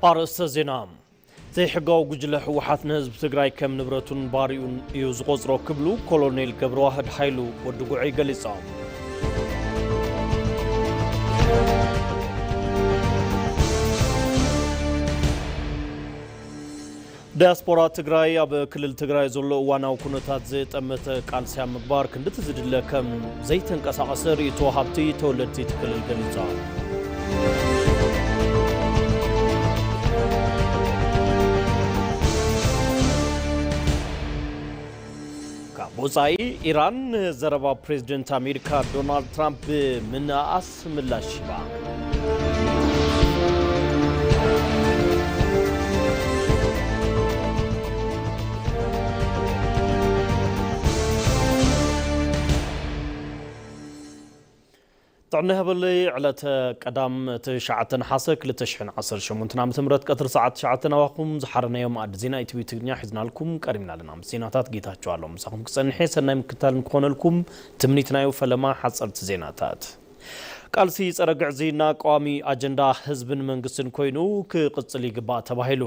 ኣርእስተ ዜና። ዘይሕጋዊ ጉጅለ ህወሓት ንህዝቢ ትግራይ ከም ንብረቱን ባሪኡን እዩ ዝቖጽሮ ክብሉ ኮሎኔል ገብረዋህድ ሃይሉ ወዲ ጉዑይ ገሊጾም። ዲያስፖራ ትግራይ ኣብ ክልል ትግራይ ዘሎ እዋናዊ ኩነታት ዝጠመተ ቃልሲ ኣብ ምግባር ክንድቲ ዝድለ ከም ዘይተንቀሳቐሰ ርእይቶ ሃብቲ ተወለድቲ እቲ ክልል ገሊጾም። ካብ ወጻኢ፣ ኢራን ንዘረባ ፕሬዝደንት ኣሜሪካ ዶናልድ ትራምፕ ብምንኣኣስ ምላሽ ሂባ። ጥዕና ይሃበለይ። ዕለተ ቀዳም ትሽዓተ ነሓሰ ክልተ ሽሕን ዓሰርተ ሸሞንተን ዓመተ ምህረት ቀትሪ ሰዓት ትሽዓተ ናባኹም ዝሓረናዮ መኣዲ ዜና ኢቲቪ ትግርኛ ሒዝናልኩም ቀሪብና ኣለና። ምስ ዜናታት ጌታቸው ኣሎ ምሳኹም ክጸንሕ እየ። ሰናይ ምክትታል ንክኾነልኩም ትምኒትና እዩ። ፈለማ ሓጸርቲ ዜናታት። ቃልሲ ጸረ ግዕዝይና ቀዋሚ ኣጀንዳ ህዝብን መንግስትን ኮይኑ ክቕጽል ይግባእ ተባሂሉ።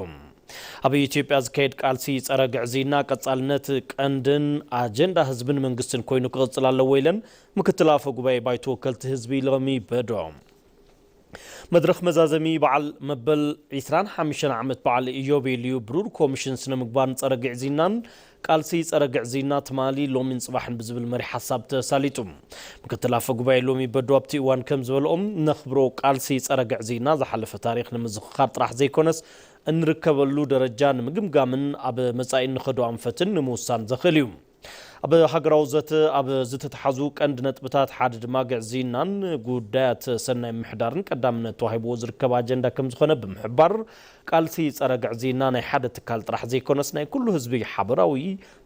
ኣብ ኢትዮጵያ ዝካየድ ቃልሲ ጸረ ግዕዝይና ቀጻልነት ቀንድን ኣጀንዳ ህዝብን መንግስትን ኮይኑ ክቕጽል ኣለዎ ኢለን ምክትል ኣፈ ጉባኤ ባይቶ ወከልቲ ህዝቢ ሎሚ በዶ። መድረኽ መዛዘሚ በዓል መበል ዒስራን ሓሙሽተን ዓመት በዓል ኢዮቤልዩ ብሩር ኮሚሽን ስነ ምግባርን ጸረ ግዕዝይናን ቃልሲ ጸረ ግዕዝይና ትማሊ ሎሚን ጽባሕን ብዝብል መሪ ሓሳብ ተሳሊጡ። ምክትል ኣፈ ጉባኤ ሎሚ በዶ ኣብቲ እዋን ከም ዝበልኦም ነኽብሮ ቃልሲ ጸረ ግዕዝይና ዝሓለፈ ታሪኽ ንምዝኽኻር ጥራሕ ዘይኮነስ እንርከበሉ ደረጃ ንምግምጋምን ኣብ መጻኢ እንኸዶ ኣንፈትን ንምውሳን ዘኽእል እዩ። ኣብ ሃገራዊ ዘተ ኣብ ዝተተሓዙ ቀንዲ ነጥብታት ሓደ ድማ ግዕዝይናን ጉዳያት ሰናይ ምሕዳርን ቀዳምነት ተዋሂብዎ ዝርከብ ኣጀንዳ ከም ዝኾነ ብምሕባር ቃልሲ ጸረ ግዕዝይና ናይ ሓደ ትካል ጥራሕ ዘይኮነስ ናይ ኩሉ ህዝቢ ሓበራዊ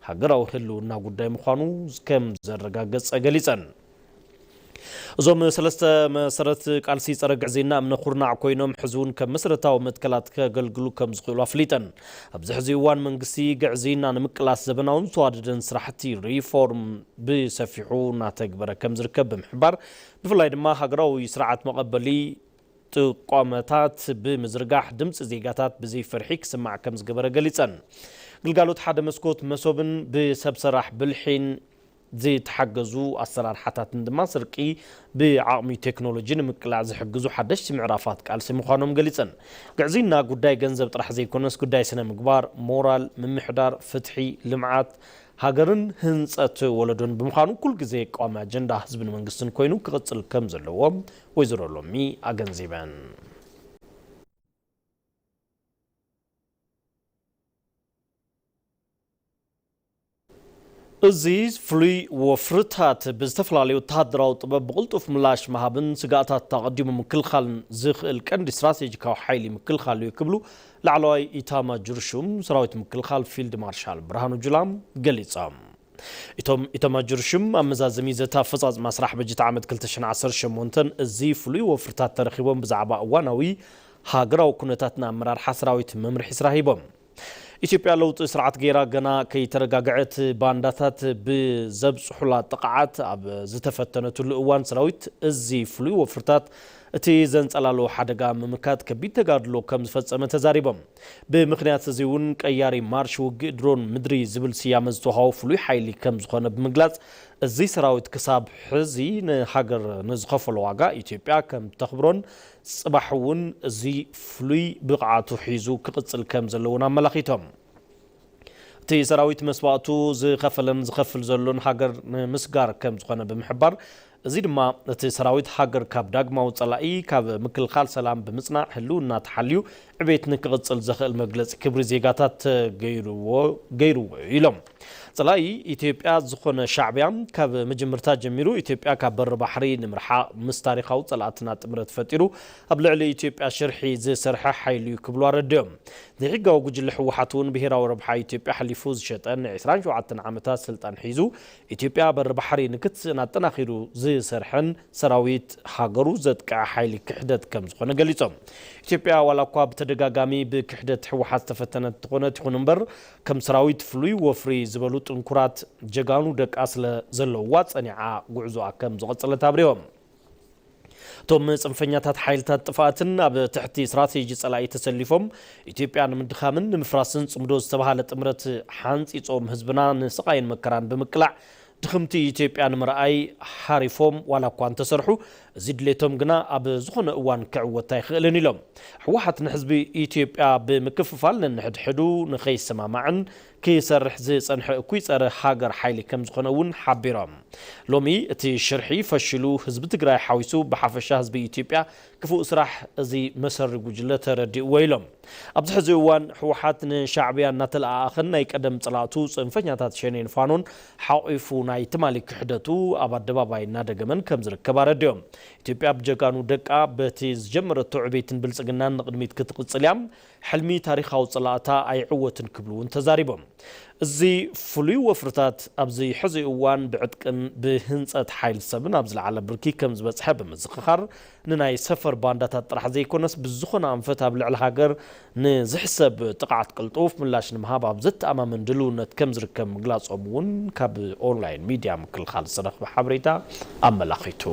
ሃገራዊ ህልውና ጉዳይ ምዃኑ ከም ዘረጋገጸ ገሊጸን። እዞም ሰለስተ መሰረት ቃልሲ ጸረ ግዕዝይና እምነ ኩርናዕ ኮይኖም ሕዚ እውን ከም መሰረታዊ መትከላት ከገልግሉ ከም ዝኽእሉ ኣፍሊጠን። ኣብዚ ሕዚ እዋን መንግስቲ ግዕዝይና ንምቅላስ ዘበናውን ዝተዋደደን ስራሕቲ ሪፎርም ብሰፊሑ እናተግበረ ከም ዝርከብ ብምሕባር ብፍላይ ድማ ሃገራዊ ስርዓት መቐበሊ ጥቆመታት ብምዝርጋሕ ድምፂ ዜጋታት ብዘይፍርሒ ክስማዕ ከም ዝገበረ ገሊፀን። ግልጋሎት ሓደ መስኮት መሶብን ብሰብ ሰራሕ ብልሒን ዝተሓገዙ ኣሰራርሓታትን ድማ ስርቂ ብዓቕሚ ቴክኖሎጂ ንምቅላዕ ዝሕግዙ ሓደሽቲ ምዕራፋት ቃልሲ ምዃኖም ገሊጸን። ግዕዝይና ጉዳይ ገንዘብ ጥራሕ ዘይኮነስ ጉዳይ ስነ ምግባር፣ ሞራል፣ ምምሕዳር፣ ፍትሒ፣ ልምዓት፣ ሃገርን ህንጸት ወለዶን ብምዃኑ ኩል ግዜ ቀዋሚ ኣጀንዳ ህዝብን መንግስትን ኮይኑ ክቕጽል ከም ዘለዎ ወይዘሮ ሎሚ ኣገንዚበን። እዚ ፍሉይ ወፍርታት ብዝተፈላለዩ ወተሃደራዊ ጥበብ ብቕልጡፍ ምላሽ ምሃብን ስጋኣታት ኣቐዲሙ ምክልኻልን ዝኽእል ቀንዲ ስትራቴጂካዊ ሓይሊ ምክልኻል እዩ ክብሉ ላዕለዋይ ኢታማጆር ሹም ሰራዊት ምክልኻል ፊልድ ማርሻል ብርሃኑ ጁላ ገሊጾም። እቶም ኢታማጆር ሹም ኣብ መዛዘሚ ዘተ ኣፈጻጽማ ስራሕ በጀት ዓመት ክልተ ሽሕን ዓሰርተ ሸሞንተን እዚ ፍሉይ ወፍርታት ተረኺቦም ብዛዕባ እዋናዊ ሃገራዊ ኩነታት ንኣመራርሓ ሰራዊት መምርሒ ስራሕ ሂቦም። ኢትዮጵያ ለውጢ ስርዓት ገይራ ገና ከይተረጋግዐት ባንዳታት ብዘብፅሑላ ጥቕዓት ኣብ ዝተፈተነትሉ እዋን ሰራዊት እዚ ፍሉይ ወፍርታት እቲ ዘንጸላሎ ሓደጋ ምምካት ከቢድ ተጋድሎ ከም ዝፈጸመ ተዛሪቦም። ብምኽንያት እዚ እውን ቀያሪ ማርሽ ውግእ ድሮን ምድሪ ዝብል ስያመ ዝተዋሃቦ ፍሉይ ሓይሊ ከም ዝኾነ ብምግላጽ እዚ ሰራዊት ክሳብ ሕዚ ንሃገር ንዝኸፈሎ ዋጋ ኢትዮጵያ ከም ተኽብሮን ጽባሕ እውን እዚ ፍሉይ ብቕዓቱ ሒዙ ክቕጽል ከም ዘለዎን ኣመላኺቶም። እቲ ሰራዊት መስዋእቱ ዝኸፈለን ዝኸፍል ዘሎን ሃገር ንምስጋር ከም ዝኾነ ብምሕባር እዚ ድማ እቲ ሰራዊት ሃገር ካብ ዳግማዊ ጸላኢ ካብ ምክልኻል ሰላም ብምጽናዕ ህልውና ተሓልዩ ዕቤት ንክቕጽል ዘኽእል መግለጺ ክብሪ ዜጋታት ተገይርዎ ገይርዎ እዩ ኢሎም። ጸላኢ ኢትዮጵያ ዝኾነ ሻዕብያ ካብ መጀመርታ ጀሚሩ ኢትዮጵያ ካብ በሪ ባሕሪ ንምርሓቕ ምስ ታሪኻዊ ጸላእትና ጥምረት ፈጢሩ ኣብ ልዕሊ ኢትዮጵያ ሽርሒ ዝሰርሐ ሓይሊ እዩ ክብሉ ኣረድኦም። ዘይሕጋዊ ጉጅለ ህወሓት እውን ብሄራዊ ረብሓ ኢትዮጵያ ሓሊፉ ዝሸጠን ንዕስራን ሸውዓተን ዓመታት ስልጣን ሒዙ ኢትዮጵያ በሪ ባሕሪ ንክትስእን ኣጠናኺሩ ዝሰርሐን ሰራዊት ሃገሩ ዘጥቅዐ ሓይሊ ክሕደት ከም ዝኾነ ገሊጾም። ኢትዮጵያ ዋላ እኳ ብተደጋጋሚ ብክሕደት ህወሓት ዝተፈተነት እንተኾነት ይኹን እምበር ከም ሰራዊት ፍሉይ ወፍሪ ዝበሉ ጥንኩራት ጀጋኑ ደቃ ስለ ዘለውዋ ጸኒዓ ጉዕዞኣ ከም ዝቐጸለት ኣብሪሆም። እቶም ጽንፈኛታት ሓይልታት ጥፍኣትን ኣብ ትሕቲ ስትራቴጂ ጸላኢ ተሰሊፎም ኢትዮጵያ ንምድኻምን ንምፍራስን ጽምዶ ዝተባህለ ጥምረት ሓንጺጾም ህዝብና ንስቓይን መከራን ብምቅላዕ ድኽምቲ ኢትዮጵያ ንምርኣይ ሓሪፎም ዋላ እኳ እንተሰርሑ፣ እዚ ድሌቶም ግና ኣብ ዝኾነ እዋን ክዕወት ኣይኽእልን ኢሎም። ህወሓት ንህዝቢ ኢትዮጵያ ብምክፍፋል ነንሕድሕዱ ንኸይሰማማዕን ክሰርሕ ዝጸንሐ እኩይ ጸረ ሃገር ሓይሊ ከም ዝኾነ እውን ሓቢሮም። ሎሚ እቲ ሽርሒ ፈሽሉ ህዝቢ ትግራይ ሓዊሱ ብሓፈሻ ህዝቢ ኢትዮጵያ ክፉእ ስራሕ እዚ መሰሪ ጉጅለ ተረዲእዎ ኢሎም። ኣብዚ ሕዚ እዋን ህወሓት ንሻዕብያ እናተለኣኣኸን ናይ ቀደም ጸላእቱ ጽንፈኛታት ሸኔን ፋኖን ሓቒፉ ናይ ትማሊ ክሕደቱ ኣብ ኣደባባይ እናደገመን ከም ዝርከብ ኣረዲኦም። ኢትዮጵያ ብጀጋኑ ደቃ በቲ ዝጀመረቶ ዕቤትን ብልጽግናን ንቕድሚት ክትቕጽል እያ። ሕልሚ ታሪኻዊ ጸላእታ ኣይዕወትን ክብሉ እውን ተዛሪቦም። እዚ ፍሉይ ወፍርታት ኣብዚ ሕዚ እዋን ብዕጥቅን ብህንጸት ሓይሊ ሰብን ኣብ ዝለዓለ ብርኪ ከም ዝበጽሐ ብምዝኽኻር፣ ንናይ ሰፈር ባንዳታት ጥራሕ ዘይኮነስ፣ ብዝኾነ ኣንፈት ኣብ ልዕሊ ሃገር ንዝሕሰብ ጥቕዓት ቅልጡፍ ምላሽ ንምሃብ ኣብ ዘተኣማምን ድልውነት ከም ዝርከብ ምግላጾም እውን ካብ ኦንላይን ሚድያ ምክልኻል ዝተረኽበ ሓበሬታ ኣመላኺቱ።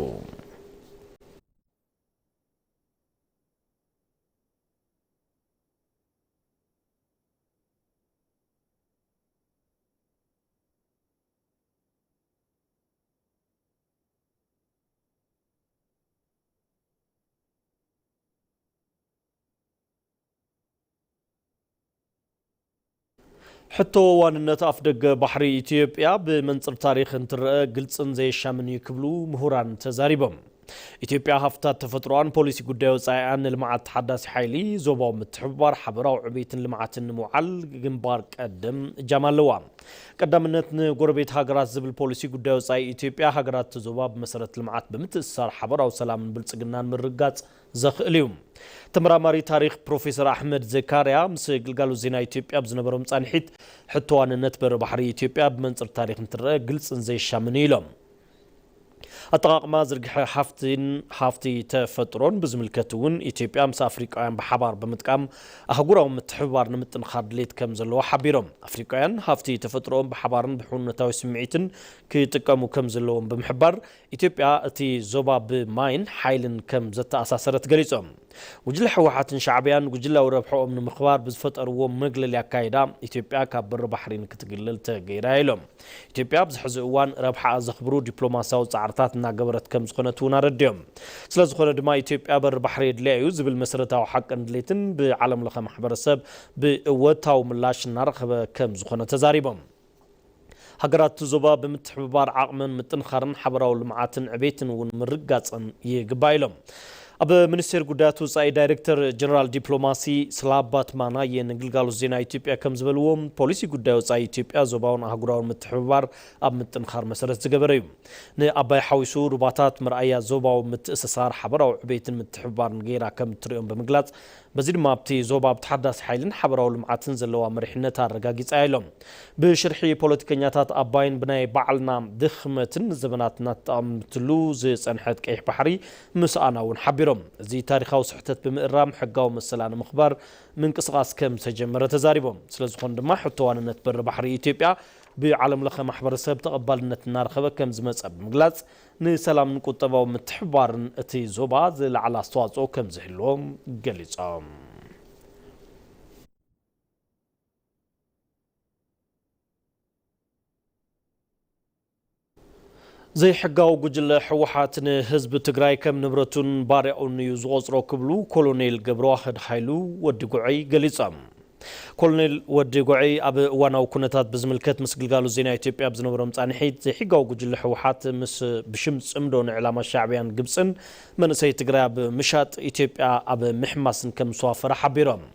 ሕቶ ዋንነት ኣፍደገ ባሕሪ ኢትዮጵያ ብመንጽር ታሪኽ እንትረአ ግልጽን ዘየሻምን እዩ ክብሉ ምሁራን ተዛሪቦም። ኢትዮጵያ ሃፍታት ተፈጥሮኣን ፖሊሲ ጉዳይ ወጻኢኣን ንልምዓት ተሓዳሲ ሓይሊ፣ ዞባዊ ምትሕብባር፣ ሓበራዊ ዕቤትን ልምዓትን ንምውዓል ግንባር ቀደም እጃም ኣለዋ። ቀዳምነት ንጎረቤት ሃገራት ዝብል ፖሊሲ ጉዳይ ወጻኢ ኢትዮጵያ፣ ሃገራት ዞባ ብመሰረት ልምዓት ብምትእስሳር ሓበራዊ ሰላምን ብልጽግናን ምርጋጽ ዘኽእል እዩ። ተመራማሪ ታሪኽ ፕሮፌሰር ኣሕመድ ዘካርያ ምስ ግልጋሎት ዜና ኢትዮጵያ ኣብ ዝነበሮም ጻንሒት፣ ሕቶ ዋንነት በሪ ባሕሪ ኢትዮጵያ ብመንጽር ታሪኽ እንትረአ ግልጽን ዘየሻምን እዩ ኢሎም። ኣጠቓቕማ ዝርግሐ ሃፍትን ሃፍቲ ተፈጥሮን ብዝምልከት እውን፣ ኢትዮጵያ ምስ ኣፍሪቃውያን ብሓባር ብምጥቃም ኣህጉራዊ ምትሕብባር ንምጥንኻር ድሌት ከም ዘለዎ ሓቢሮም። ኣፍሪቃውያን ሃፍቲ ተፈጥሮኦም ብሓባርን ብሕውነታዊ ስምዒትን ክጥቀሙ ከም ዘለዎም ብምሕባር፣ ኢትዮጵያ እቲ ዞባ ብማይን ሓይልን ከም ዘተኣሳሰረት ገሊጾም። ጉጅለ ህወሓትን ሻዕብያን ጉጅላዊ ረብሕኦም ንምኽባር ብዝፈጠርዎ መግለሊ ኣካይዳ፣ ኢትዮጵያ ካብ በሪ ባሕሪ ንክትግለል ተገይራ ኢሎም። ኢትዮጵያ ኣብዚ ሕዚ እዋን ረብሓኣ ዘኽብሩ ዲፕሎማሲያዊ ጻዕርታት እናገበረት ከም ዝኾነት እውን ኣረዲኦም። ስለ ዝኾነ ድማ ኢትዮጵያ በሪ ባሕሪ የድልያ እዩ ዝብል መሰረታዊ ሓቅን ድሌትን ብዓለም ለኸ ማሕበረሰብ ብእወታዊ ምላሽ እናረኸበ ከም ዝኾነ ተዛሪቦም። ሃገራት እቲ ዞባ ብምትሕብባር ዓቕመን ምጥንኻርን ሓበራዊ ልምዓትን ዕቤትን እውን ምርጋጽን ይግባእ ኢሎም። ኣብ ሚኒስቴር ጉዳያት ወጻኢ ዳይሬክተር ጀነራል ዲፕሎማሲ ስላባት ማናየ ንግልጋሎት ዜና ኢትዮጵያ ከም ዝበልዎ፣ ፖሊሲ ጉዳይ ወጻኢ ኢትዮጵያ ዞባውን ኣህጉራውን ምትሕብባር ኣብ ምጥንኻር መሰረት ዝገበረ እዩ። ንኣባይ ሓዊሱ ሩባታት መርኣያ ዞባዊ ምትእስሳር፣ ሓበራዊ ዕቤትን ምትሕብባርን ገይራ ከም እትርእዮም ብምግላጽ፣ በዚ ድማ ኣብቲ ዞባ ብተሓዳሲ ሓይልን ሓበራዊ ልምዓትን ዘለዋ መሪሕነት ኣረጋጊጻ እያ ኢሎም። ብሽርሒ ፖለቲከኛታት ኣባይን ብናይ ባዕልና ድኽመትን ንዘበናት እናተጠቐምትሉ ዝጸንሐት ቀይሕ ባሕሪ ምስኣና እውን ሓቢሮም፣ እዚ ታሪኻዊ ስሕተት ብምእራም ሕጋዊ መሰላ ንምኽባር ምንቅስቓስ ከም ዝተጀመረ ተዛሪቦም። ስለ ዝኾነ ድማ ሕቶ ዋንነት በሪ ባሕሪ ኢትዮጵያ ብዓለም ለኸ ማሕበረሰብ ተቐባልነት እናረኸበ ከም ዝመጸ ብምግላጽ፣ ንሰላምን ቁጠባዊ ምትሕብባርን እቲ ዞባ ዝለዓለ ኣስተዋጽኦ ከም ዝህልዎም ገሊጾም። ዘይሕጋዊ ጉጅለ ህወሓት ንህዝቢ ትግራይ ከም ንብረቱን ባርያኡን እዩ ዝቖጽሮ ክብሉ ኮሎኔል ገብረዋህድ ሃይሉ ወዲ ጉዐይ ገሊጾም። ኮሎኔል ወዲ ጉዐይ ኣብ እዋናዊ ኩነታት ብዝምልከት ምስ ግልጋሎት ዜና ኢትዮጵያ ኣብ ዝነበሮም ጻንሒት፣ ዘይሕጋዊ ጉጅለ ህወሓት ምስ ብሽም ጽምዶ ንዕላማ ሻዕብያን ግብጽን መንእሰይ ትግራይ ኣብ ምሻጥ ኢትዮጵያ ኣብ ምሕማስን ከም ዝዋፈረ ሓቢሮም።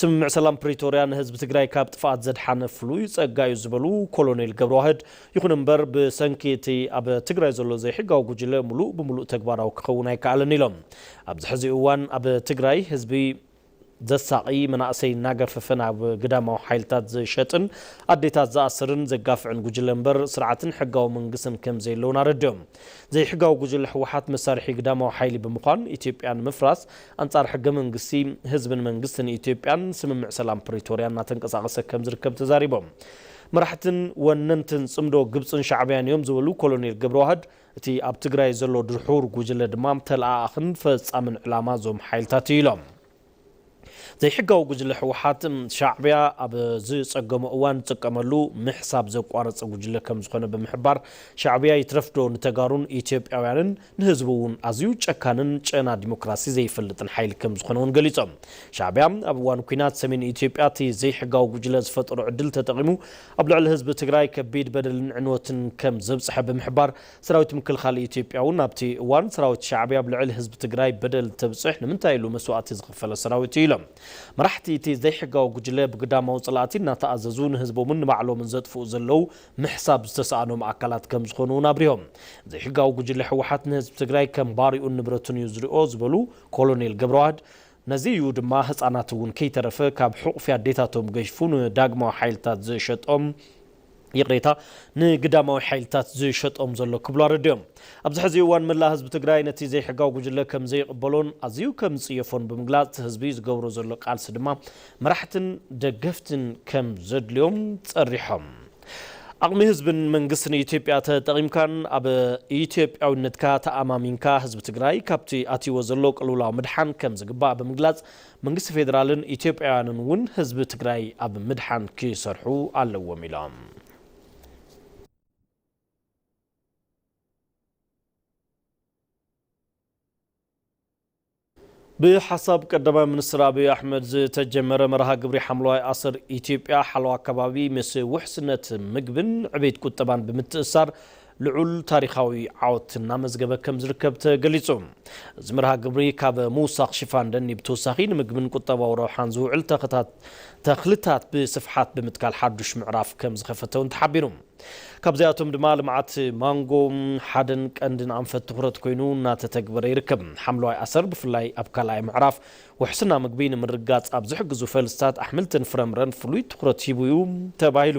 ስምምዕ ሰላም ፕሪቶርያ ንህዝቢ ትግራይ ካብ ጥፍኣት ዘድሓነ ፍሉይ ጸጋ እዩ ዝበሉ ኮሎኔል ገብረዋህድ፣ ይኹን እምበር ብሰንኪ እቲ ኣብ ትግራይ ዘሎ ዘይሕጋዊ ጉጅለ ሙሉእ ብሙሉእ ተግባራዊ ክኸውን ኣይከኣልን ኢሎም። ኣብዚ ሕዚ እዋን ኣብ ትግራይ ህዝቢ ዘሳቒ፣ መናእሰይ እናገፈፈ ናብ ግዳማዊ ሓይልታት ዝሸጥን ኣዴታት ዝኣስርን ዘጋፍዕን ጉጅለ እምበር ስርዓትን ሕጋዊ መንግስትን ከም ዘየለውን ኣረዲኦም። ዘይሕጋዊ ጉጅለ ህወሓት መሳርሒ ግዳማዊ ሓይሊ ብምዃን ኢትዮጵያ ንምፍራስ ኣንጻር ሕገ መንግስቲ ህዝብን መንግስትን ኢትዮጵያን ስምምዕ ሰላም ፕሪቶርያ እናተንቀሳቐሰ ከም ዝርከብ ተዛሪቦም። መራሕትን ወነንትን ጽምዶ ግብጽን ሻዕብያን እዮም ዝበሉ ኮሎኔል ገብረዋህድ፣ እቲ ኣብ ትግራይ ዘሎ ድሑር ጉጅለ ድማ ተለኣኣኽን ፈጻምን ዕላማ እዞም ሓይልታት እዩ ኢሎም። ዘይሕጋዊ ጉጅለ ህወሓት ሻዕብያ ኣብ ዝጸገሞ እዋን ዝጥቀመሉ ምሕሳብ ዘቋረጸ ጉጅለ ከም ዝኾነ ብምሕባር፣ ሻዕብያ ይትረፍዶ ንተጋሩን ኢትዮጵያውያንን ንህዝቡ እውን ኣዝዩ ጨካንን ጨና ዲሞክራሲ ዘይፈልጥን ሓይሊ ከም ዝኾነ እውን ገሊጾም። ሻዕብያ ኣብ እዋን ኲናት ሰሜን ኢትዮጵያ እቲ ዘይሕጋዊ ጉጅለ ዝፈጠሮ ዕድል ተጠቒሙ ኣብ ልዕሊ ህዝቢ ትግራይ ከቢድ በደልን ዕንወትን ከም ዘብጽሐ ብምሕባር፣ ሰራዊት ምክልኻል ኢትዮጵያ እውን ኣብቲ እዋን ሰራዊት ሻዕብያ ኣብ ልዕሊ ህዝቢ ትግራይ በደል ተብጽሕ ንምንታይ ኢሉ መስዋእቲ ዝኸፈለ ሰራዊት እዩ ኢሎም። መራሕቲ እቲ ዘይሕጋዊ ጉጅለ ብግዳማዊ ጸላእቲ እናተኣዘዙ ንህዝቦምን ንባዕሎምን ዘጥፍኡ ዘለዉ ምሕሳብ ዝተሰኣኖም ኣካላት ከም ዝኾኑ እውን ኣብሪሆም። ዘይሕጋዊ ጉጅለ ህወሓት ንህዝቢ ትግራይ ከም ባሪኡን ንብረቱን እዩ ዝሪኦ ዝበሉ ኮሎኔል ገብረዋህድ፣ ነዚ እዩ ድማ ህጻናት እውን ከይተረፈ ካብ ሕቑፊ ኣዴታቶም ገይፉ ንዳግማዊ ሓይልታት ዝሸጦም፣ ይቕሬታ፣ ንግዳማዊ ሓይልታት ዝሸጦም ዘሎ ክብሉ ኣረዲኦም። ኣብዚ ሕዚ እዋን መላእ ህዝቢ ትግራይ ነቲ ዘይሕጋዊ ጉጅለ ከም ዘይቕበሎን ኣዝዩ ከም ዝጽየፎን ብምግላጽ፣ ህዝቢ ዝገብሮ ዘሎ ቃልሲ ድማ መራሕትን ደገፍትን ከም ዘድልዮም ጸሪሖም። ዓቕሚ ህዝብን መንግስትን ኢትዮጵያ ተጠቒምካን ኣብ ኢትዮጵያዊነትካ ተኣማሚንካ ህዝቢ ትግራይ ካብቲ ኣትይዎ ዘሎ ቅልውላው ምድሓን ከም ዝግባእ ብምግላጽ፣ መንግስቲ ፌደራልን ኢትዮጵያውያንን እውን ህዝቢ ትግራይ ኣብ ምድሓን ክሰርሑ ኣለዎም ኢሎም። ብሓሳብ ቀዳማይ ሚኒስትር ኣብይ ኣሕመድ ዝተጀመረ መርሃ ግብሪ ሓምለዋይ ኣሰር ኢትዮጵያ ሓለዋ ከባቢ ምስ ውሕስነት ምግብን ዕቤት ቁጠባን ብምትእሳር ልዑል ታሪኻዊ ዓወት እናመዝገበ ከም ዝርከብ ተገሊጹ። እዚ መርሃ ግብሪ ካብ ምውሳኽ ሽፋን ደኒ ብተወሳኺ ንምግብን ቁጠባዊ ረብሓን ዝውዕል ተኽታት-፣ ተኽልታት ብስፍሓት ብምትካል ሓዱሽ ምዕራፍ ከም ዝኸፈተ እውን ተሓቢሩ። ካብዚኣቶም ድማ ልምዓት ማንጎ ሓደን ቀንድን ኣንፈት ትኹረት ኮይኑ እናተተግበረ ይርከብ። ሓምለዋይ ኣሰር ብፍላይ ኣብ ካልኣይ ምዕራፍ ውሕስና ምግቢ ንምርግጋጽ ኣብ ዝሕግዙ ፈልስታት ኣሕምልትን ፍረምረን ፍሉይ ትኹረት ሂቡ እዩ ተባሂሉ።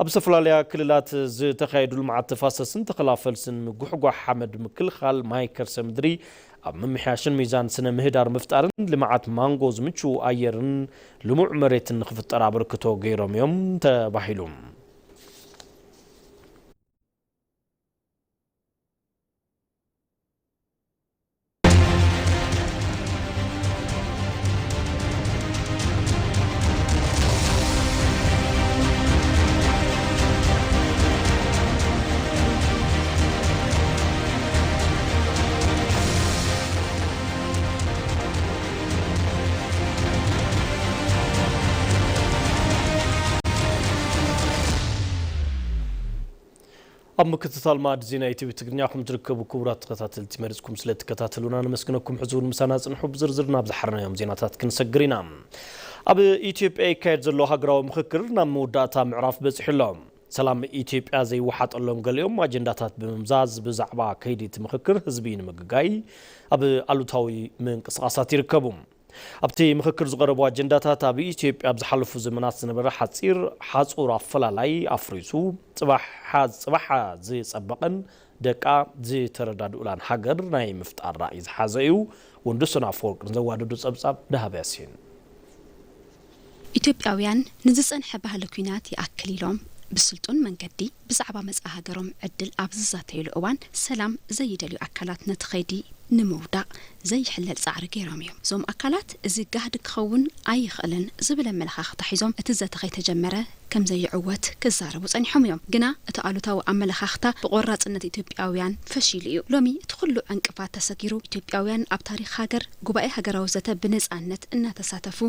ኣብ ዝተፈላለያ ክልላት ዝተኻየዱ ልምዓት ተፋሰስን ተኸላ ፈልስን ምጉሕጓሕ ሓመድ ምክልኻል ማይ ከርሰ ምድሪ ኣብ ምምሕያሽን ሚዛን ስነ ምህዳር ምፍጣርን ልምዓት ማንጎ ዝምችው ኣየርን ልሙዕ መሬትን ንኽፍጠር ኣበርክቶ ገይሮም እዮም ተባሂሉ። ኣብ ምክትታል ማዕድ ዜና ኢቲቪ ትግርኛ ከም ትርከቡ ክቡራት ተኸታተልቲ መሪጽኩም ስለ ትከታተሉና ነመስግነኩም። ሕዚ እውን ምሳና ጽንሑ። ብዝርዝር ናብ ዝሓረናዮም ዜናታት ክንሰግር ኢና። ኣብ ኢትዮጵያ ይካየድ ዘሎ ሃገራዊ ምኽክር ናብ መወዳእታ ምዕራፍ በጺሑ ኣሎ። ሰላም ኢትዮጵያ ዘይወሓጠሎም ገሊኦም ኣጀንዳታት ብምምዛዝ ብዛዕባ ከይዲ እቲ ምኽክር ህዝቢ ንምግጋይ ኣብ ኣሉታዊ ምንቅስቓሳት ይርከቡ። ኣብቲ ምኽክር ዝቐረቡ ኣጀንዳታት ኣብ ኢትዮጵያ ኣብ ዝሓለፉ ዘመናት ዝነበረ ሓፂር ሓፁር ኣፈላላይ ኣፍሪሱ ፅባሕ ሓ-፣ ፅባሕ ዝፀበቐን ደቃ ዝተረዳድኡላን ሃገር ናይ ምፍጣር ራእይ ዝሓዘ እዩ። ወንዶሰን ኣፈወርቅ ንዘዋደዶ ፀብፃብ ደሃብ ያሲን። ኢትዮጵያውያን ንዝጸንሐ ባህሊ ኲናት ይኣክል ኢሎም ብስልጡን መንገዲ ብዛዕባ መጻኢ ሃገሮም ዕድል ኣብ ዝዛተይሉ እዋን፣ ሰላም ዘይደልዩ ኣካላት ነቲ ከይዲ ንምውዳቕ ዘይሕለል ጻዕሪ ገይሮም እዮም። እዞም ኣካላት እዚ ጋህዲ ክኸውን ኣይኽእልን ዝብል ኣመለኻኽታ ሒዞም እቲ ዘተ ከይተጀመረ ከም ዘይዕወት ክዛረቡ ጸኒሖም እዮም። ግና እቲ ኣሉታዊ ኣመለኻኽታ ብቆራጽነት ኢትዮጵያውያን ፈሺሉ እዩ። ሎሚ እቲ ኩሉ ዕንቅፋት ተሰጊሩ፣ ኢትዮጵያውያን ኣብ ታሪኽ ሃገር ጉባኤ ሃገራዊ ዘተ ብነጻነት እናተሳተፉ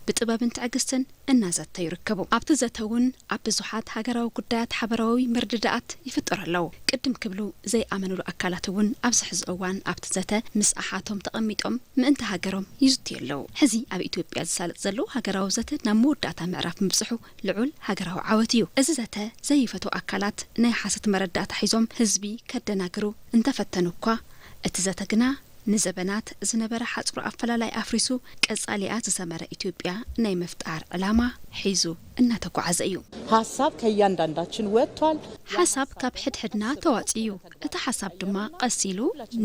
ብጥበብን ትዕግስትን እናዘተ ይርከቡ። ኣብቲ ዘተ እውን ኣብ ብዙሓት ሃገራዊ ጉዳያት ሓበራዊ ምርድዳኣት ይፍጠሩ ኣለዉ። ቅድም ክብሉ ዘይኣመኑሉ ኣካላት እውን ኣብዚ ሕዚ እዋን ኣብቲ ዘተ ምስ ኣሓቶም ተቐሚጦም ምእንቲ ሃገሮም ይዝትዩ ኣለዉ። ሕዚ ኣብ ኢትዮጵያ ዝሳለጥ ዘሎ ሃገራዊ ዘተ ናብ መወዳእታ ምዕራፍ ምብጽሑ ልዑል ሃገራዊ ዓወት እዩ። እዚ ዘተ ዘይፈትዉ ኣካላት ናይ ሓሰት መረዳእታ ሒዞም ህዝቢ ከደናግሩ እንተፈተኑ እኳ፣ እቲ ዘተ ግና ንዘበናት ዝነበረ ሓጹር ኣፈላላይ ኣፍሪሱ ቀጻሊኣ ዝሰመረ ኢትዮጵያ ናይ ምፍጣር ዕላማ ሒዙ እናተጓዓዘ እዩ። ሀሳብ ከእያንዳንዳችን ወጥቷል። ሓሳብ ካብ ሕድሕድና ተዋጺኡ እዩ። እቲ ሓሳብ ድማ ቀስ ኢሉ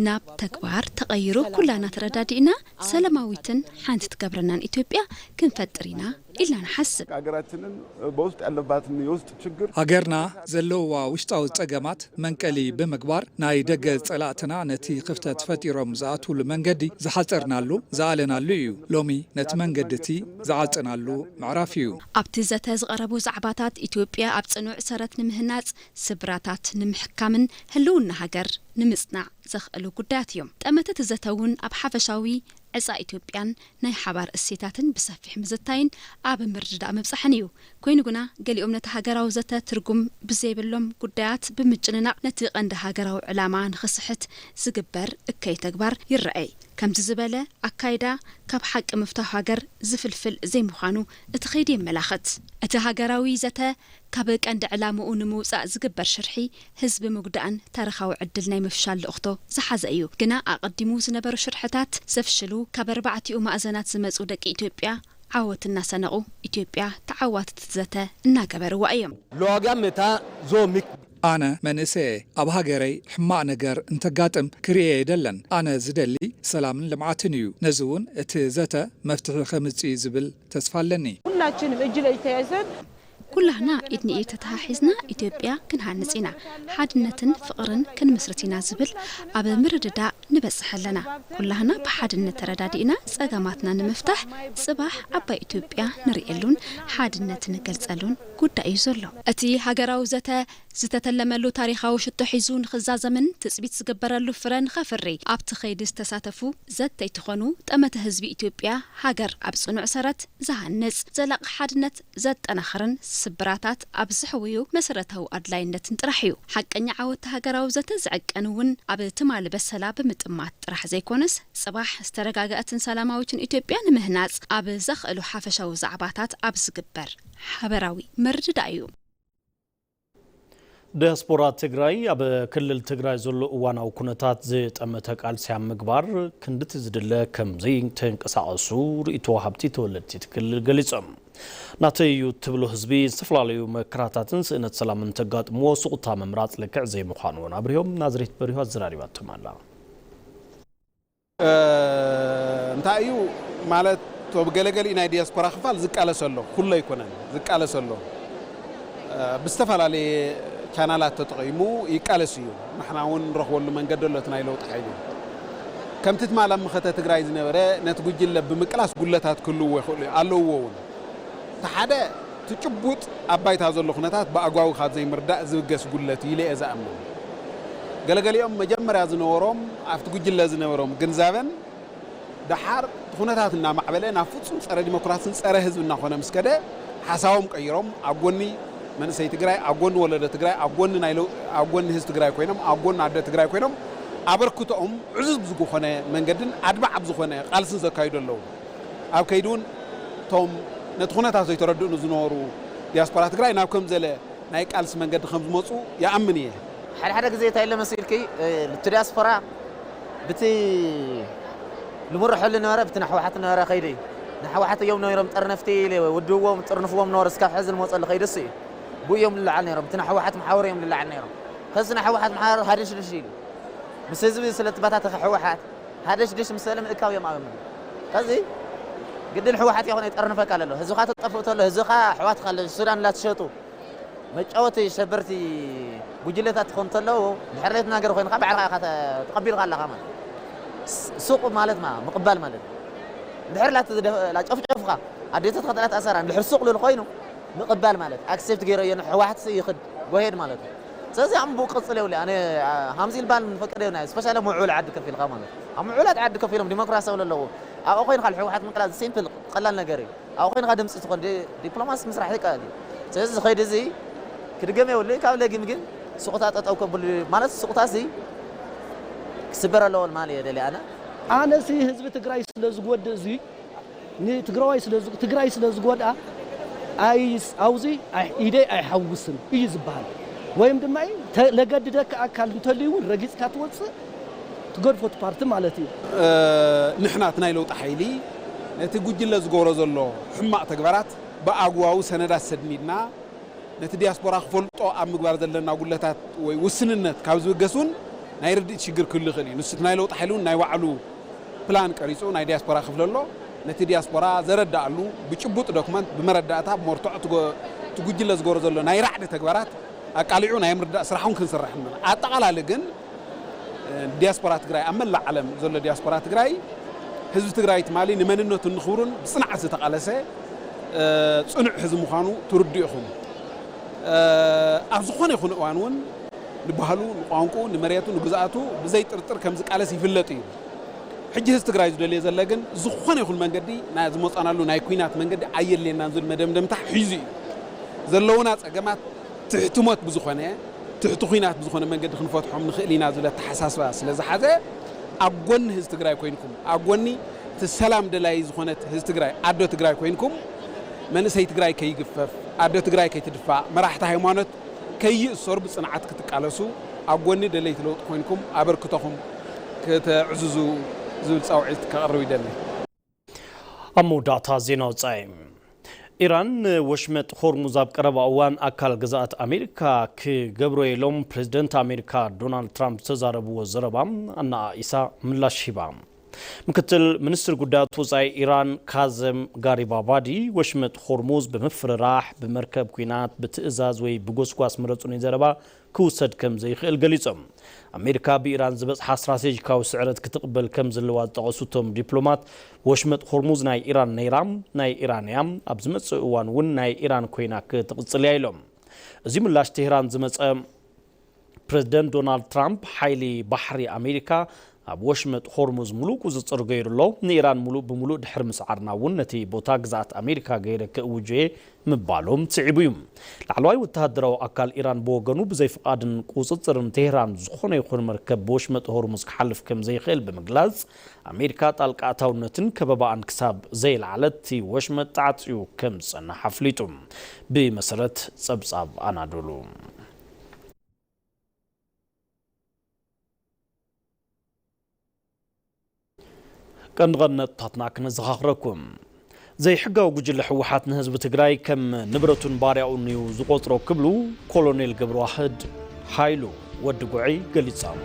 ናብ ተግባር ተቐይሩ ኩላና ተረዳዲእና ሰላማዊትን ሓንቲ ትገብረናን ኢትዮጵያ ክንፈጥር ኢና ኢልና ንሓስብ። ሀገራችንን በውስጥ ያለባትን የውስጥ ችግር ሃገርና ዘለውዋ ውሽጣዊ ጸገማት መንቀሊ ብምግባር ናይ ደገ ጸላእትና ነቲ ክፍተት ፈጢሮም ዝኣትውሉ መንገዲ ዝሓጸርናሉ ዝኣለናሉ እዩ። ሎሚ ነቲ መንገዲ እቲ ዝዓጸናሉ ምዕራፍ እዩ። ኣብቲ ዘተ ዝቐረቡ ዛዕባታት ኢትዮጵያ ኣብ ጽኑዕ ሰረት ንምህናጽ፣ ስብራታት ንምሕካምን ህልውና ሃገር ንምጽናዕ ዘኽእሉ ጉዳያት እዮም። ጠመተ እቲ ዘተ እውን ኣብ ሓፈሻዊ ዕፃ ኢትዮጵያን ናይ ሓባር እሴታትን ብሰፊሕ ምዝታይን ኣብ ምርድዳእ ምብጻሕን እዩ። ኮይኑ ግና ገሊኦም ነቲ ሃገራዊ ዘተ ትርጉም ብዘይብሎም ጉዳያት ብምጭንናቕ ነቲ ቀንዲ ሃገራዊ ዕላማ ንኽስሕት ዝግበር እከይ ተግባር ይረኣይ። ከምዚ ዝበለ ኣካይዳ ካብ ሓቂ ምፍታሕ ሃገር ዝፍልፍል ዘይምዃኑ እቲ ኸይዲ የመላኽት። እቲ ሃገራዊ ዘተ ካብ ቀንዲ ዕላምኡ ንምውጻእ ዝግበር ሽርሒ ህዝቢ ምጉዳእን ታሪኻዊ ዕድል ናይ ምፍሻል ልእኽቶ ዝሓዘ እዩ። ግና ኣቐዲሙ ዝነበሩ ሽርሕታት ዘፍሽሉ ካብ ኣርባዕቲኡ ማእዘናት ዝመጹ ደቂ ኢትዮጵያ ዓወት እናሰነቑ ኢትዮጵያ ተዓዋትቲ ዘተ እናገበርዋ እዮም። Loogam eta zo mik ኣነ መንእሰየ ኣብ ሃገረይ ሕማቕ ነገር እንተጋጥም ክርእየ ኣይደለን። ኣነ ዝደሊ ሰላምን ልምዓትን እዩ። ነዚ እውን እቲ ዘተ መፍትሒ ከምጽእ እዩ ዝብል ተስፋ ኣለኒ። ሁላችንም እጅ ለእጅ ተያይዘን ኩላህና ኢድ ንኢድ ተተሓሒዝና ኢትዮጵያ ክንሃንጽ ኢና። ሓድነትን ፍቕርን ክንምስርት ኢና ዝብል ኣብ ምርድዳእ ንበጽሕ ኣለና። ኩላህና ብሓድነት ተረዳዲእና ጸገማትና ንምፍታሕ ጽባሕ ዓባይ ኢትዮጵያ ንርእየሉን ሓድነት ንገልጸሉን ጉዳይ እዩ ዘሎ። እቲ ሃገራዊ ዘተ ዝተተለመሉ ታሪኻዊ ሽቶ ሒዙ ንኽዛዘምን ትጽቢት ዝግበረሉ ፍረ ንኸፍሪ ኣብቲ ኸይዲ ዝተሳተፉ ዘተይቲ ኾኑ ጠመተ ህዝቢ ኢትዮጵያ ሃገር ኣብ ጽኑዕ ሰረት ዝሃንጽ ዘላቒ ሓድነት ዘጠናኽርን ስብራታት ኣብ ዝሕውዩ መሰረታዊ ኣድላይነትን ጥራሕ እዩ። ሓቀኛ ዓወት ሃገራዊ ዘተ ዝዕቀን እውን ኣብ ትማሊ በሰላ ብምጥማት ጥራሕ ዘይኮነስ፣ ጽባሕ ዝተረጋገአትን ሰላማዊትን ኢትዮጵያ ንምህናጽ ኣብ ዘኽእሉ ሓፈሻዊ ዛዕባታት ኣብ ዝግበር ሓበራዊ ምርድዳእ እዩ። ዲያስፖራ ትግራይ ኣብ ክልል ትግራይ ዘሎ እዋናዊ ኩነታት ዝጠመተ ቃልሲ ኣብ ምግባር ክንድቲ ዝድለ ከም ዘይተንቀሳቐሱ ርእይቶ ወሃብቲ ተወለድቲ እቲ ክልል ገሊጾም። ናተይ እዩ ትብሎ ህዝቢ ዝተፈላለዩ መከራታትን ስእነት ሰላምን እንተጋጥምዎ ሱቕታ ምምራጽ ልክዕ ዘይምዃኑ እውን ኣብሪሆም። ናዝሬት በሪሁ ኣዘራሪባቶም ኣላ። እንታይ እዩ ማለት፣ ብ ገለገሊኡ ናይ ዲያስፖራ ክፋል ዝቃለስ ኣሎ፣ ኩሉ ኣይኮነን ዝቃለስ ኣሎ። ብዝተፈላለየ ቻናላት ተጠቒሙ ይቃለስ እዩ። ንሕና እውን ንረኽበሉ መንገዲ ኣሎ። እቲ ናይ ለውጢ ሓይሊ ከምቲ ትማል ኣብ መኸተ ትግራይ ዝነበረ ነቲ ጉጅለ ብምቅላስ ጉለታት ክህልውዎ ይኽእሉ ኣለውዎ እውን። እቲ ሓደ እቲ ጭቡጥ ኣብ ባይታ ዘሎ ኩነታት ብኣግባቡ ካብ ዘይምርዳእ ዝብገስ ጉለት ኢለ እየ ዝኣምን። ገለገሊኦም መጀመርያ ዝነበሮም ኣብቲ ጉጅለ ዝነበሮም ግንዛበን ደሓር እቲ ኩነታት እናማዕበለ ናብ ፍጹም ጸረ ዲሞክራስን ጸረ ህዝቢ እናኾነ ምስ ከደ ሓሳቦም ቀይሮም ኣብ ጎኒ መንእሰይ ትግራይ፣ ኣብ ጎኒ ወለዶ ትግራይ፣ ኣብ ጎኒ ናይ ለው-፣ ኣብ ጎኒ ህዝቢ ትግራይ ኮይኖም፣ ኣብ ጎኒ ኣደ ትግራይ ኮይኖም ኣበርክቶኦም ዕዙዝ ብዝኾነ መንገድን ኣድማዕ ኣብ ዝኾነ ቃልስን ዘካይዱ ኣለዉ። ኣብ ከይዲ እውን እቶም ነቲ ኩነታት ዘይተረድኡኒ ዝነበሩ ዲያስፖራ ትግራይ ናብ ከም ዘለ ናይ ቃልሲ መንገዲ ከም ዝመፁ ይኣምን እየ። ሓደ ሓደ ግዜ እንታይ ኢለ መሲልኪ እቲ ዲያስፖራ ብቲ ልምርሐሉ ነበረ ብቲ ንሕወሓት ነበረ ከይዲ ንሕወሓት እዮም ነይሮም ጠርነፍቲ ውድዎም ጥርንፍዎም ነበሩ እስካብ ሕዚ ዝመፀሉ ከይዲ እሱ እዩ። ብኡ እዮም ልለዓል ነይሮም እቲ ንሕወሓት መሓወር እዮም ልለዓል ነይሮም። ከዚ ንሕወሓት መሓወር ሃደሽደሽ ኢሉ ምስ ህዝቢ ስለ ትባታተኸ ሕወሓት ሃደሽደሽ ምስ በለ ምእካብ እዮም ኣበምሉ። ከዚ ግድን ሕወሓት ይኹን የጠርንፈካ ኣሎ ህዝብኻ ተጠፍእ ተሎ ህዝብኻ ኣሕዋትካ ኣሎ ሱዳን እናተሸጡ መጫወቲ ሸበርቲ ጉጅለታት ክኾኑ ተለዉ ድሕር ዘይትናገር ኮይንካ ባዕልኻ ኢኻ ተ- ተቐቢልካ ኣለኻ ማለት ስ- ሱቕ ማለት ማ ምቕባል ማለት ድሕር ላት ዝደ- ላጨፍጨፍካ ኣዴታት ከተላት ኣሰራ ድሕር ሱቕ ልል ኮይኑ ምቕባል ማለት ኣክሴፕት ገይረዮ ንሕወሓት ይኽድ ጎሄድ ማለት እዩ። ስለዚ ኣምቡ ቅፅል የብሉ ኣነ ሃምዚ ልባል ንፈቀደ ናይ ስፔሻሊ ኣብ ምዕቡል ዓዲ ከፊልካ ማለት ኣብ ምዕቡላት ዓዲ ከፊሎም ዲሞክራሲ ኣለዎ ኣብኡ ኮይንካ ሕወሓት ምቅላል ሲምፕል ቀላል ነገር እዩ። ኣብኡ ኮይንካ ድምፂ ትኾን ዲ- ዲፕሎማሲ ምስራሕ ይከኣል እዩ። ስለዚ ዝኸይድ እዚ ክድገም የብሉ ካብ ለጊም ግን ሱቕታ ጠጠው ከብሉ ማለት ሱቕታ እዚ ክስበር ኣለዎ ማለት እየ ደልየ ኣነ። ኣነሲ ህዝቢ ትግራይ ስለ ዝጎድእ እዙይ ንትግራዋይ ስለ ዝ- ትግራይ ስለ ዝጎድኣ ኣይስ- ኣብዚ ኣይ- ኢደይ ኣይሓውስን እዩ ዝበሃል። ወይም ድማ ተ- ለገድደካ ኣካል እንተልዩ እውን ረጊፅካ ትወፅእ ትገድፎ እቲ ፓርቲ ማለት እዩ። ንሕና እቲ ናይ ለውጢ ሓይሊ ነቲ ጉጅለ ዝገብሮ ዘሎ ሕማቕ ተግባራት ብኣግባቡ ሰነዳት ሰድኒድና ነቲ ዲያስፖራ ክፈልጦ ኣብ ምግባር ዘለና ጉለታት ወይ ውስንነት ካብ ዝብገስ እውን ናይ ርድኢት ሽግር ክህሉ ይኽእል እዩ። ንሱ እቲ ናይ ለውጢ ሓይሊ እውን ናይ ባዕሉ ፕላን ቀሪፁ ናይ ዲያስፖራ ክፍሊ ኣሎ። ነቲ ዲያስፖራ ዘረዳኣሉ ብጭቡጥ ዶክመንት፣ ብመረዳእታ፣ ብመርትዖ ትጎ-፣ እቲ ጉጅለ ዝገብሮ ዘሎ ናይ ራዕዲ ተግባራት ኣቃሊዑ ናይ ምርዳእ ስራሕ እውን ክንሰርሕ ንብል። ኣጠቓላሊ ግን ዲያስፖራ ትግራይ፣ ኣብ መላእ ዓለም ዘሎ ዲያስፖራ ትግራይ፣ ህዝቢ ትግራይ ትማሊ ንመንነቱ ንኽብሩን ብፅንዓት ዝተቓለሰ፣ እ፣ ፅኑዕ ህዝቢ ምዃኑ ትርድኡ ኢኹም። እ፣ ኣብ ዝኾነ ይኹን እዋን እውን ንባህሉ፣ ንቋንቁ፣ ንመሬቱ፣ ንግዝኣቱ ብዘይ ጥርጥር ከም ዝቃለስ ይፍለጥ እዩ። ሕጂ ህዝቢ ትግራይ ዝደልዮ ዘለ ግን ዝኾነ ይኹን መንገዲ ናይ ዝመፃናሉ ናይ ኩናት መንገዲ ኣየድልየናን ዝብል መደምደምታ ሒዙ እዩ። ዘለውና ፀገማት ትሕቲ ሞት ብዝኾነ፣ ትሕቲ ኩናት ብዝኾነ መንገዲ ክንፈትሖም ንኽእል ኢና ዝብል ኣተሓሳስባ ስለ ዝሓዘ፣ ኣብ ጎኒ ህዝቢ ትግራይ ኮይንኩም፣ ኣብ ጎኒ እቲ ሰላም ደላይ ዝኾነት ህዝቢ ትግራይ፣ ኣዶ ትግራይ ኮይንኩም፣ መንእሰይ ትግራይ ከይግፈፍ፣ ኣዶ ትግራይ ከይትድፋእ፣ መራሕቲ ሃይማኖት ከይእሰሩ ብፅንዓት ክትቃለሱ፣ ኣብ ጎኒ ደለይቲ ለውጢ ኮይንኩም ኣበርክቶኹም ከተዕዝዙ ዝብል ፃውዒት ከቕርብ ይደሊ። ኣብ መወዳእታ ዜና ወጻኢ። ኢራን ንወሽመጥ ሆርሙዝ ኣብ ቀረባ እዋን ኣካል ግዝኣት ኣሜሪካ ክገብሮ ኢሎም ፕሬዝደንት ኣሜሪካ ዶናልድ ትራምፕ ዝተዛረብዎ ዘረባ ኣነኣኢሳ ምላሽ ሂባ። ምክትል ሚኒስትር ጉዳያት ወጻኢ ኢራን ካዘም ጋሪባባዲ፣ ወሽመጥ ሆርሙዝ ብምፍርራሕ፣ ብመርከብ ኲናት፣ ብትእዛዝ ወይ ብጎስጓስ ምረጹኒ ዘረባ ክውሰድ ከም ዘይኽእል ገሊጾም። ኣሜሪካ ብኢራን ዝበጽሓ ስትራቴጂካዊ ስዕረት ክትቕበል ከም ዘለዋ ዝጠቐሱ እቶም ዲፕሎማት፣ ወሽመጥ ሆርሙዝ ናይ ኢራን ነይራ፣ ናይ ኢራን እያ፣ ኣብ ዝመጽእ እዋን እውን ናይ ኢራን ኮይና ክትቕጽል እያ ኢሎም። እዚ ምላሽ ቴህራን ዝመጸ ፕሬዝደንት ዶናልድ ትራምፕ ሓይሊ ባሕሪ ኣሜሪካ ኣብ ወሽመጥ ሆርሙዝ ሙሉእ ቁጽጽር ገይሩ ኣሎ፣ ንኢራን ሙሉእ ብሙሉእ ድሕሪ ምስዓርና እውን ነቲ ቦታ ግዝኣት ኣሜሪካ ገይረ ክእውጆ እየ ምባሎም ስዒቡ እዩ። ላዕለዋይ ወተሃደራዊ ኣካል ኢራን ብወገኑ ብዘይ ፍቓድን ቁጽጽርን ቴህራን ዝኾነ ይኹን መርከብ ብወሽመጥ ሆርሙዝ ክሓልፍ ከም ዘይኽእል ብምግላጽ፣ ኣሜሪካ ጣልቃ ኣታውነትን ከበባኣን ክሳብ ዘየልዓለት እቲ ወሽመጥ ተዓጽዩ ከም ዝጸንሕ ኣፍሊጡ። ብመሰረት ጸብጻብ ኣናዶሉ። ቀንዲ ቀንዲ ነጥብታትና ክነዘኻኽረኩም። ዘይሕጋዊ ጉጅለ ህወሓት ንህዝቢ ትግራይ ከም ንብረቱን ባርያኡን እዩ ዝቖጽሮ ክብሉ ኮሎኔል ገብረዋህድ ሃይሉ ወዲ ጉዐይ ገሊጾም።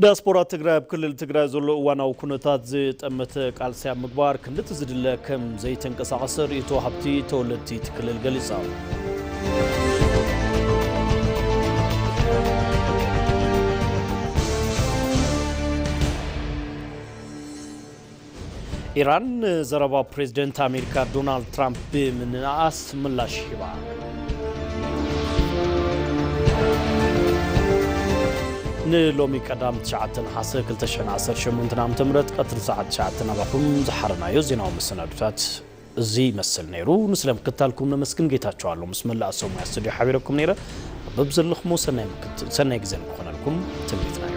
ዲያስፖራ ትግራይ ኣብ ክልል ትግራይ ዘሎ እዋናዊ ኩነታት ዝጠመተ ቃልሲ ኣብ ምግባር ክንድቲ ዝድለ ከም ዘይተንቀሳቐሰ ርእይቶ ሃብቲ ተወለድቲ እቲ ክልል ገሊጾም። ኢራን ንዘረባ ፕሬዝደንት ኣሜሪካ ዶናልድ ትራምፕ ብምንኣኣስ ምላሽ ሂባ። ንሎሚ ቀዳም ትሽዓተ ነሓሰ ክልተ ሽሕን ዓሰርተ ሸሞንተን ዓመተ ምህረት ቀትሪ ሰዓት ትሽዓተ ናባኹም ዝሓረናዮ ዜናዊ መሰናዱታት እዚ ይመስል ነይሩ። ንስለ ምክትታልኩም ነመስግን። ጌታቸው ኣሎ ምስ መላእ ሰብ ሞያ ስቱዲዮ ሓቢረኩም ነይረ። ኣብ በብዘለኹሞ ሰናይ ምክት-፣ ሰናይ ግዜ ንክኾነልኩም ትምኒትና እዩ።